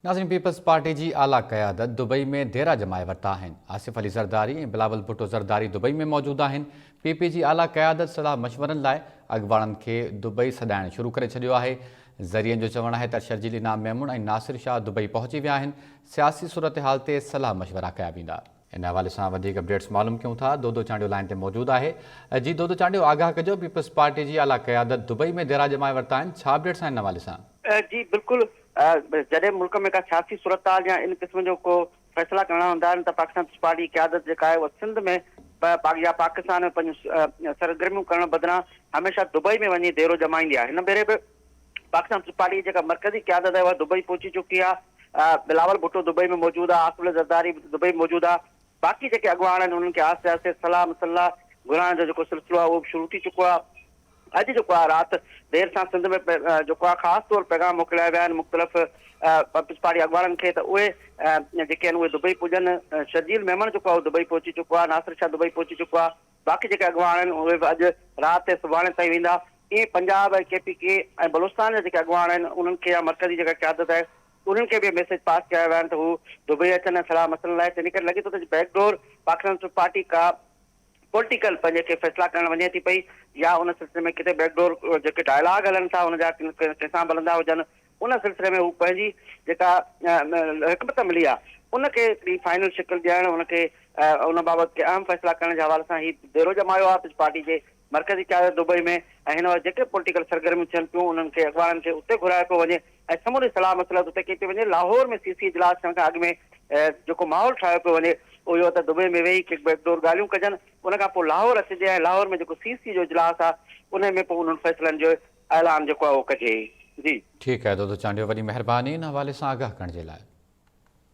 ناظرين peoples party جي اعليٰ قيادت دبئي ۾ ديرا ڄمائي ورتا آهن. آصف علي زرداري ۽ بلاول ڀٽو زرداري دبئي ۾ موجود آهن. پي پي جي اعليٰ قيادت صلاح مشورن لاء اڳواڻن کي دبئي سڏائڻ شروع ڪري ڇڏيو آهي. ذريعن جو چوڻ آهي ته شرجيل انعام ميمڻ ۽ ناصر شاهه دبئي پهچي ويا آهن، سياسي صورتحال تي صلاح مشورا ڪيا ويندا. ان حوالي سان وڌيڪ اپڊيٽس معلوم ڪيون ٿا دودو چانڊيو لائين تي موجود آهي. جي دودو چانڊيو آگاهه ڪجو پيپلز پارٽي جي اعليٰ قيادت دبئي ۾ ديرا ڄمائي ورتا آهن ڇا اپڊيٽس آهن ان حوالي سان؟ جي بلڪل جڏهن ملڪ ۾ ڪا سياسي صورتحال يا ان قسم جو ڪو فيصلا ڪرڻا هوندا آهن ته پاڪستان پيپلز پارٽي جي قيادت جيڪا آهي اها سنڌ ۾ يا پاڪستان ۾ پنهنجون سرگرميون ڪرڻ بدران هميشه دبئي ۾ وڃي ديرو ڄمائيندي آهي هن ڀيري به پاڪستان پيپلز پارٽي جي جيڪا مرڪزي قيادت آهي اها دبئي پهچي چڪي آهي، بلاول ڀٽو دبئي ۾ موجود آهي، آصف علي زرداري به دبئي ۾ موجود آهي، باقي جيڪي اڳواڻ آهن انهن کي آهستي آهستي صلاح مصلح گهرائڻ جو جيڪو سلسلو آهي اهو به شروع ٿي چڪو آهي. اڄ جيڪو آهي رات دير سان سنڌ ۾ جيڪو آهي خاص طور پيغام موڪليا ويا آهن مختلف پيپلز پارٽي اڳواڻن کي ته اهي جيڪي آهن اهي دبئي پڄن، شرجيل ميمڻ جيڪو آهي اهو دبئي پهچي چڪو آهي، ناصر شاهه دبئي پهچي چڪو آهي، باقي جيڪي اڳواڻ آهن اهي به اڄ رات ۽ سڀاڻي تائين ويندا. ائين پنجاب ۽ ڪي پي ڪي ۽ بلوچستان جا جيڪي اڳواڻ آهن انهن کي يا مرڪزي جيڪا قيادت آهي انهن کي به ميسيج پاس ڪيا ويا آهن ته هو دبئي اچن ۽ صلاح مسئلن لاء تنهن ڪري لڳي ٿو ته back door Pakistan peoples party ڪا پوليٽيڪل پنهنجي ڪي فيصلا ڪرڻ وڃي ٿي پئي يا ان سلسلي ۾ ڪٿي بيڪ ڊور جيڪي ڊائلاگ هلن ٿا ان جا ڪنهن سان به هلندا هجن ان سلسلي ۾ هو پنهنجي جيڪا حڪمت عملي آهي ان کي هڪڙي فائنل شڪل ڏيڻ ان کي ان بابت ڪي اهم فيصلا ڪرڻ جي حوالي سان هي ديرو ڄمايو آهي پيپلز پارٽي جي مرڪزي قيادت دبئي ۾ ۽ هن وقت جيڪي پوليٽيڪل سرگرميون ٿين پيون انهن کي اڳواڻن کي اتي گهرايو پيو وڃي ۽ سموري صلاح مصلحت اتي ڪئي پئي وڃي لاهور ۾ سي سي اجلاس ٿيڻ کان اڳ ۾ جيڪو ماحول ٺاهيو پيو وڃي اهو اهو ته دبئي ۾ ويهي ڪي بيڪ ڊور ڳالهيون ڪجن ان کان پوء لاهور اچجي ۽ لاهور ۾ جيڪو سي سي جو اجلاس آهي انهي ۾ پوء انهن فيصلن جو اعلان جيڪو آهي اهو ڪجي جي. ٺيڪ آهي دودو چانڊيو وڏي مهرباني ان حوالي سان آگاهه ڪرڻ جي لاء.